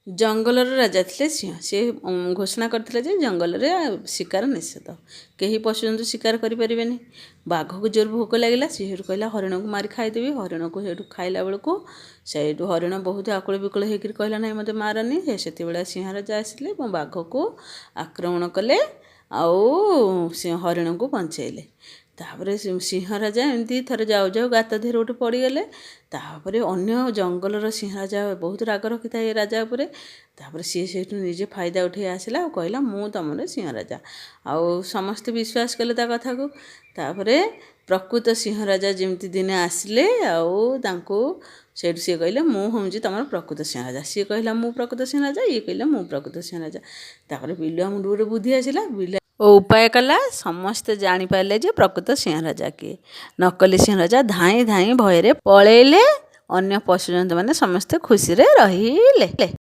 ଜଙ୍ଗଲର ରାଜା ଥିଲେ ସିଂହ। ସେ ଘୋଷଣା କରିଥିଲେ ଯେ ଜଙ୍ଗଲରେ ଶିକାର ନିଷେଧ, କେହି ପଶୁଜନ୍ତୁ ଶିକାର କରିପାରିବେନି। ବାଘକୁ ଜୋର ଭୋକ ଲାଗିଲା। ସେ ସେଇଠୁ କହିଲା, ହରିଣକୁ ମାରି ଖାଇଦେବି। ହରିଣକୁ ସେଇଠୁ ଖାଇଲା ବେଳକୁ ସେଇଠୁ ହରିଣ ବହୁତ ଆକୁଳ ବିକୁଳ ହେଇକରି କହିଲା, ନାହିଁ, ମୋତେ ମାରନି। ସେତେବେଳେ ସିଂହ ରାଜା ଆସିଲେ ଏବଂ ବାଘକୁ ଆକ୍ରମଣ କଲେ ଆଉ ସେ ହରିଣକୁ ବଞ୍ଚେଇଲେ। ତାପରେ ସିଂହ ରାଜା ଏମିତି ଥରେ ଯାଉ ଯାଉ ଗାତ ଦେହରେ ଗୋଟେ ପଡ଼ିଗଲେ। ତାପରେ ଅନ୍ୟ ଜଙ୍ଗଲର ସିଂହ ରାଜା ବହୁତ ରାଗ ରଖିଥାଏ ଏ ରାଜା ଉପରେ। ତାପରେ ସିଏ ସେଇଠୁ ନିଜେ ଫାଇଦା ଉଠେଇ ଆସିଲା ଆଉ କହିଲା, ମୁଁ ତୁମର ସିଂହ ରାଜା। ଆଉ ସମସ୍ତେ ବିଶ୍ୱାସ କଲେ ତା କଥାକୁ। ତାପରେ ପ୍ରକୃତ ସିଂହ ରାଜା ଯେମିତି ଦିନେ ଆସିଲେ ଆଉ ତାଙ୍କୁ ସେଇଠୁ ସିଏ କହିଲେ, ମୁଁ ହେଉଛି ତୁମର ପ୍ରକୃତ ସିଂହ ରାଜା। ସିଏ କହିଲା, ମୁଁ ପ୍ରକୃତ ସିଂହ ରାଜା। ଇଏ କହିଲା, ମୁଁ ପ୍ରକୃତ ସିଂହ ରାଜା। ତାପରେ ବିଲୁଆ ମୁଣ୍ଡକୁ ଗୋଟେ ବୁଦ୍ଧି ଆସିଲା। ବିଲୁଆ ଓ ଉପାୟ କଲା। ସମସ୍ତେ ଜାଣିପାରିଲେ ଯେ ପ୍ରକୃତ ସିଂହ ରାଜା କିଏ। ନକଲି ସିଂହ ରାଜା ଧାଇଁ ଧାଇଁ ଭୟରେ ପଳେଇଲେ। ଅନ୍ୟ ପଶୁଜନ୍ତୁମାନେ ସମସ୍ତେ ଖୁସିରେ ରହିଲେ।